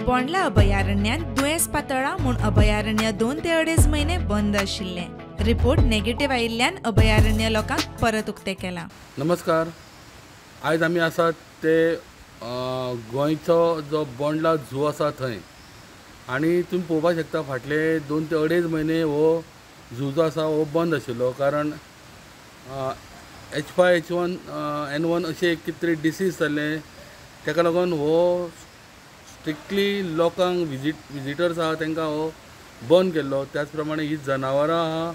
बोंडला अभयारण्यांत दुयेंस पातळा म्हूण अभयारण्य 2 ते 2.5 म्हयने बंद आशिल्लें. रिपोर्ट नेगेटिव्ह आयिल्ल्यान अभयारण्य लोकांक परत उक्तें केलां. नमस्कार, आयज आमी आसात ते गोंयचो जो बोंडला झू आसा थंय आनी तुमी पळोवपाक शकता फाटले 2 ते 2.5 म्हयने हो झू जो आसा हो बंद आशिल्लो, कारण H5H1N1 अशें एक कितें तरी डिसीज जाल्लें. ताका लागून हो स्ट्रिक्टली लोकांक विजिटर्स आहा तांकां हो बंद केल्लो. त्याच प्रमाणे ही जनावरां आहा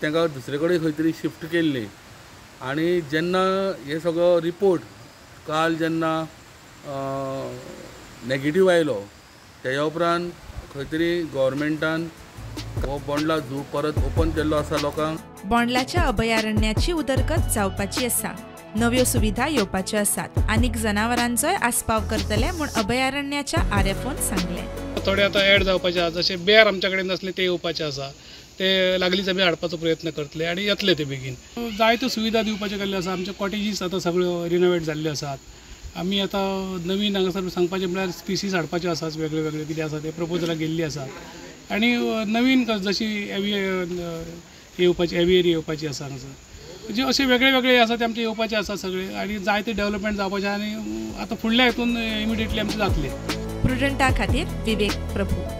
तांकां दुसरे कडेन खंय तरी शिफ्ट केल्लीं आनी जेन्ना हे सगळो रिपोर्ट काल जेन्ना नेगेटीव आयलो तेज्या उपरांत खंय तरी गव्हर्मेंटान हो बोंडला झू परत ओपन केल्लो आसा लोकांक. बोंडलाच्या अभयारण्याची उदरगत जावपाची आसा, नव्यो सुविधा येवपाच्यो आसात आनीक जनावरांचोय आस्पाव करतले म्हूण अभयारण्याच्या आरएफओन सांगलें. थोडे आतां एड जावपाचे आसा, जशे बेर आमच्या कडेन नासले ते येवपाचे आसा, ते लागलीच आमी हाडपाचो प्रयत्न करतले आनी येतले ते बेगीन. जायत्यो सुविधा दिवपाच्यो केल्ल्यो आसा, आमचे कॉटेजीस आतां सगळ्यो रिनोवेट जाल्ल्यो आसात. आमी आतां नवीन हांगासर सांगपाचें म्हळ्यार स्पिसीस हाडपाच्यो आसात, वेगळे वेगळे कितें आसा ते प्रपोजलां गेल्लीं आसात आनी नवीन जशी येवपाची एवियरी येवपाची आसा हांगासर, म्हणजे अशे वेगळे वेगळे आसा ते आमचे येवपाचे आसा सगळे आनी जायते डेव्हलपमेंट जावपाचे आनी आतां फुडल्या हितून इमिडिएटली आमचें जातलें. प्रुडंटा खातीर विवेक प्रभू.